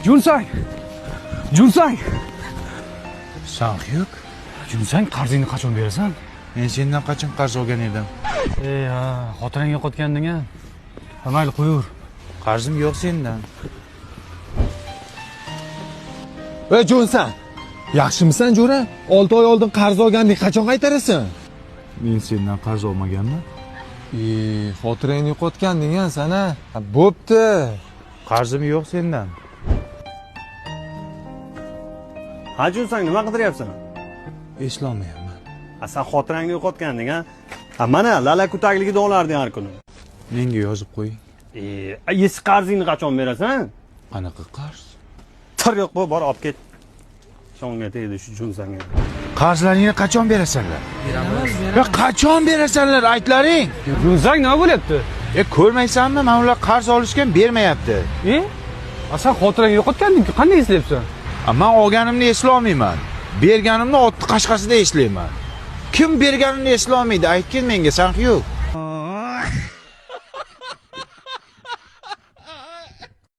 Junsang! Junsang! Sanxyuk, Junsang, qarzingni qachon berasan? Men sendan qachon qarz olgan edim? Ey, ha, xotirang yo'qotganding a. Ha, mayli, qo'yaver. Qarzim yo'q sendan. Ey Jonsan, yaxshimisan jo'ra? 6 oy oldin qarz olganding, qachon qaytarasan? Men sendan qarz olmaganman. E, xotirangni yo'qotganding a san a? Ha, bo'pti. Qarzim yo'q sendan. Ha Junsang, nima qidiryapsan? Eslolmayapman. Ha, sen xotirangni yo'qotganding a? Ha, mana lala kutagligida olarding har kuni. Menga yozib qo'ying. E, eski qarzingni qachon berasan? Qanaqa qarz? Tir yo'q bu, bor olib ket. Shonga tegdi shu Junsangga. Qarzlaringni qachon berasanlar? Beramiz, beramiz. Qachon berasanlar, aytlaring? Junsang, nima bo'lyapti? E, ko'rmaysanmi? Mana ular qarz olishgan bermayapti. E? A, sen xotirangni yo'qotganding-ku, qanday eslayapsan? A, men olganimni eslolmayman. Berganimni otni qashqasida eslayman. Kim berganimni eslolmaydi? Aytgin menga, Sanxyuk.